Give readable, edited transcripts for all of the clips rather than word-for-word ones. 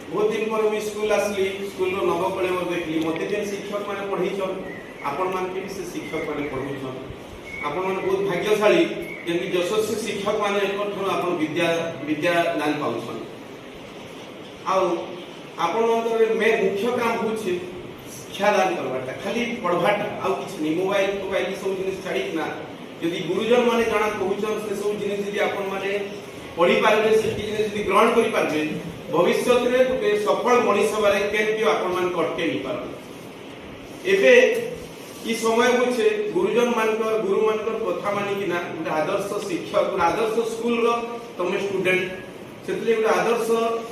ବହୁତ ଦିନ ପରେ ମୁଇଁ ସ୍କୁଲ ଆସିଲି, ସ୍କୁଲର ନବକଳେବର ଦେଖିଲି। ମତେ ଯେନ୍ ଶିକ୍ଷକ ମାନେ ପଢେଇଛନ୍, ଆପଣମାନକେ ବି ସେ ଶିକ୍ଷକ ମାନେ ପଢଉଛନ୍। ଆପଣମାନେ ବହୁତ ଭାଗ୍ୟଶାଳୀ, ଯେମିତି ଯଶସ୍ୱୀ ଶିକ୍ଷକ ମାନେ ଠାରୁ ଆପଣ ବିଦ୍ୟା ଦାନ ପାଉଛନ୍। ଆଉ ଆପଣମାନଙ୍କର ମେନ୍ ମୁଖ୍ୟ କାମ ହଉଛି ଶିକ୍ଷାଦାନ କରବାଟା, ଖାଲି ପଢବାଟା, ଆଉ କିଛି ନାହିଁ। ମୋବାଇଲ ଫୋବାଇଲ ସବୁ ଜିନିଷ ଛାଡ଼ିକିନା ଯଦି ଗୁରୁଜନ ମାନେ ଜାଣା କହୁଛନ୍, ସେ ସବୁ ଜିନିଷ ଯଦି ଆପଣ ମାନେ ପଢି ପାରିବେ, ସେତିକି ଜିନିଷ ଯଦି ଗ୍ରହଣ କରିପାରିବେ, ଭବିଷ୍ୟତରେ ଗୋଟେ ସଫଳ ମଣିଷ ହେବାରେ କେନ୍ ବି ଆପଣ ମାନଙ୍କୁ ଅଟକେଇ ନେଇ ପାରବେ। ଏବେ ଇ ସମୟ ହଉଛେ ଗୁରୁଜନ ମାନଙ୍କର, ଗୁରୁ ମାନଙ୍କର କଥା ମାନିକିନା ଗୋଟେ ଆଦର୍ଶ ଶିକ୍ଷକ, ଗୋଟେ ଆଦର୍ଶ ସ୍କୁଲର ତମେ ଷ୍ଟୁଡେଣ୍ଟ, ସେଥିଲାଗି ଗୋଟେ ଆଦର୍ଶ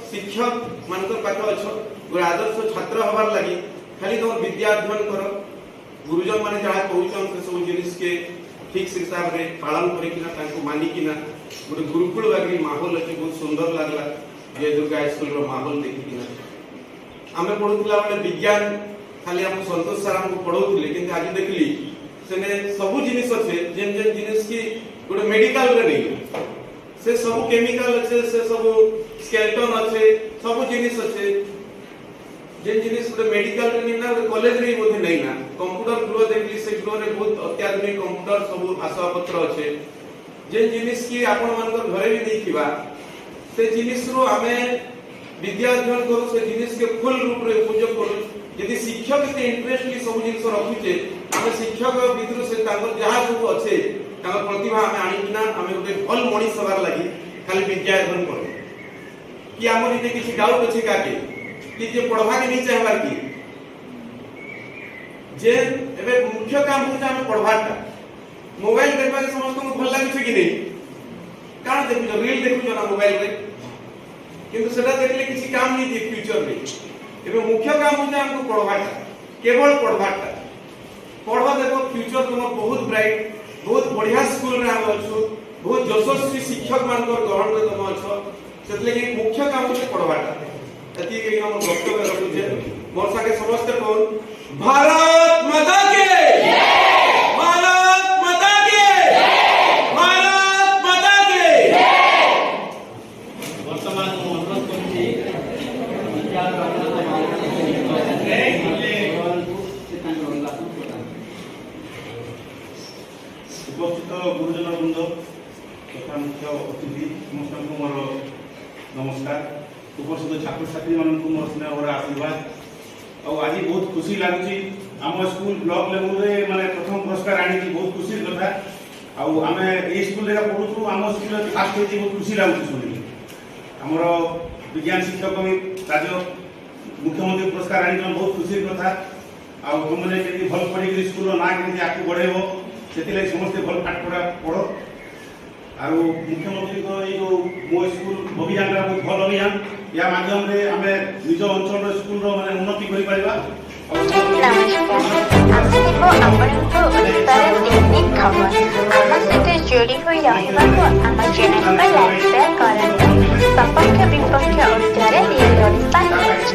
ଶିକ୍ଷକ ମାନଙ୍କର ପାଖେ ଅଛ। ଗୋଟେ ଆଦର୍ଶ ଛାତ୍ର ହବାର ଲାଗି ଖାଲି ତମର ବିଦ୍ୟା ଅଧ୍ୟୟନ କର, ଗୁରୁଜନ ମାନେ ଯାହା କହୁଛନ୍ ସେ ସବୁ ଜିନିଷକେ ଠିକ ହିସାବରେ ପାଳନ କରିକିନା, ତାଙ୍କୁ ମାନିକିନା। ଗୋଟେ ଗୁରୁକୁଳ ବାଗିରି ମାହୋଲ ଅଛି, ବହୁତ ସୁନ୍ଦର ଲାଗଲା ଜୟ ଦୁର୍ଗା ହାଇସ୍କୁଲର ମାହୋଲ ଦେଖିକିନା। ଆମେ ପଢୁଥିଲା ବେଳେ ବିଜ୍ଞାନ ଖାଲି ଆମ ସନ୍ତୋଷ ସାର୍ ଆମକୁ ପଢଉଥିଲେ, କିନ୍ତୁ ଆଜି ଦେଖିଲି ସେନେ ସବୁ ଜିନିଷ ଅଛେ, ଯେନ୍ ଯେନ୍ ଜିନିଷ କି ଗୋଟେ ମେଡିକାଲରେ ନେଇ, ସେ ସବୁ କେମିକାଲ ଅଛେ, ସେ ସବୁ ସ୍କେଲଟନ ଅଛେ, ସବୁ ଜିନିଷ ଅଛେ, ଯେନ୍ ଜିନିଷ ଗୋଟେ ମେଡିକାଲରେ ନେଇ ନା, ଗୋଟେ କଲେଜରେ ବି ବୋଧେ ନେଇ ନା। କମ୍ପ୍ୟୁଟର ଗୃହ ଦେଖିଲି, ସେ ଗୃହରେ ବହୁତ ଅତ୍ୟାଧୁନିକ କମ୍ପ୍ୟୁଟର, ସବୁ ଆସବାବପତ୍ର ଅଛେ, ଯେନ୍ ଜିନିଷ କି ଆପଣ ମାନଙ୍କର ଘରେ ବି ନେଇଥିବା। ସେ ଜିନିଷରୁ ଆମେ ବିଦ୍ୟା ଅଧ୍ୟୟନ କରୁ, ସେ ଜିନିଷକେ ଫୁଲ ରୂପରେ ଉପଯୋଗ କରୁ। ଯଦି ଶିକ୍ଷକ ଏତେ ଇଣ୍ଟରେଷ୍ଟଲି ସବୁ ଜିନିଷ ରଖୁଛେ, ଆମେ ଶିକ୍ଷକ ଭିତରୁ ସେ ତାଙ୍କର ଯାହା ସବୁ ଅଛେ, ତାଙ୍କର ପ୍ରତିଭା ଆମେ ଆଣିକିନା ଆମେ ଗୋଟେ ଭଲ ମଣିଷ ହେବାର ଲାଗି ଖାଲି ବିଦ୍ୟା ଅଧ୍ୟୟନ କରୁ। କି ଆମର ଏତେ କିଛି ଡାଉଟ ଅଛି କାକେ କି ଯେ ପଢବାକେ ନେଇ ଚାହିଁବାର କି? ଯେ ଏବେ ମୁଖ୍ୟ କାମ ହଉଛି ଆମେ ପଢବାରଟା। ମୋବାଇଲ ଦେଖିବାକେ ସମସ୍ତଙ୍କୁ ଭଲ ଲାଗୁଛି କି ନେଇ? କାଣା ଦେଖୁଛ? ରିଲ ଦେଖୁଛ ନା ମୋବାଇଲରେ? କିନ୍ତୁ ସେଟା ଦେଖିଲେ କିଛି କାମ ନେଇ ଦିଏ ଫ୍ୟୁଚରରେ। ଏବେ ମୁଖ୍ୟ କାମ ହଉଛି ଆମକୁ ପଢବାରଟା, କେବଳ ପଢବାରଟା। ପଢ, ଦେଖ ଫ୍ୟୁଚର ତୁମର ବହୁତ ବ୍ରାଇଟ। ବହୁତ ବଢିଆ ସ୍କୁଲରେ ଆମେ ଅଛୁ, ବହୁତ ଯଶସ୍ୱୀ ଶିକ୍ଷକ ମାନଙ୍କର ଗହଣରେ ତମେ ଅଛ। ସେଥିଲାଗି ମୁଖ୍ୟ କାମ ହଉଛି ପଢବାଟା। ଏତିକି କହି ଆମ ବକ୍ତବ୍ୟ ରଖୁଛେ। ମୋର ସାଙ୍ଗେ ସମସ୍ତେ କହୁନ୍, ଭାରତ ମାତା କେ, ଭାରତ ମାତା କେ, ଭାରତ ମାତା କେ। ବର୍ତ୍ତମାନ ମୁଁ ଅନୁରୋଧ କରୁଛି ବିଦ୍ୟାଳୟର ଅନ୍ୟତମ ଅଗ୍ରୱାଲଙ୍କୁ, ସେ ତାଙ୍କର ଅଭିଭାଷଣ ପ୍ରଦାନ କରିବେ। ଉପସ୍ଥିତ ଗୁରୁଜନ ବୃନ୍ଦ ତଥା ମୁଖ୍ୟ ଅତିଥି ସମସ୍ତଙ୍କୁ ମୋର ନମସ୍କାର। ଉପସ୍ଥିତ ଛାତ୍ରଛାତ୍ରୀମାନଙ୍କୁ ମୋର ସ୍ନେହଭରା ଆଶୀର୍ବାଦ। ଆଉ ଆଜି ବହୁତ ଖୁସି ଲାଗୁଛି, ଆମ ସ୍କୁଲ ବ୍ଲକ ଲେଭେଲରେ ମାନେ ପ୍ରଥମ ପୁରସ୍କାର ଆଣିଛି, ବହୁତ ଖୁସିର କଥା। ଆଉ ଆମେ ଏଇ ସ୍କୁଲରେ ପଢୁଛୁ, ଆମ ସ୍କୁଲରେ ଫାଷ୍ଟ ହେଇଛି, ବହୁତ ଖୁସି ଲାଗୁଛି ଶୁଣିକି। ଆମର ବିଜ୍ଞାନ ଶିକ୍ଷକ ବି ରାଜ୍ୟ ମୁଖ୍ୟମନ୍ତ୍ରୀ ପୁରସ୍କାର ଆଣିଛନ୍, ବହୁତ ଖୁସିର କଥା। ଆଉ ତୁମେ କେମିତି ଭଲ ପଢ଼ିକିରି ସ୍କୁଲର ନାଁ କେମିତି ଆଗକୁ ବଢ଼େଇବ, ସେଥିଲାଗି ସମସ୍ତେ ଭଲ ପାଠ ପଢ଼ା ପଢ଼। ଆଉ ମୁଖ୍ୟମନ୍ତ୍ରୀଙ୍କ ଏଇ ଯୋଉ ମୋ ସ୍କୁଲ ଅଭିଯାନଟା ବହୁତ ଭଲ ଅଭିଯାନ। ୟା ମାଧ୍ୟମରେ ଆମେ ନିଜ ଅଞ୍ଚଳର ସ୍କୁଲର ମାନେ ଉନ୍ନତି କରିପାରିବା। ଆଉ ନମସ୍କାର, ଆସିବ ଆପଣଙ୍କୁ ଓଡ଼ିଶାର ଦୈନିକ ଖବର।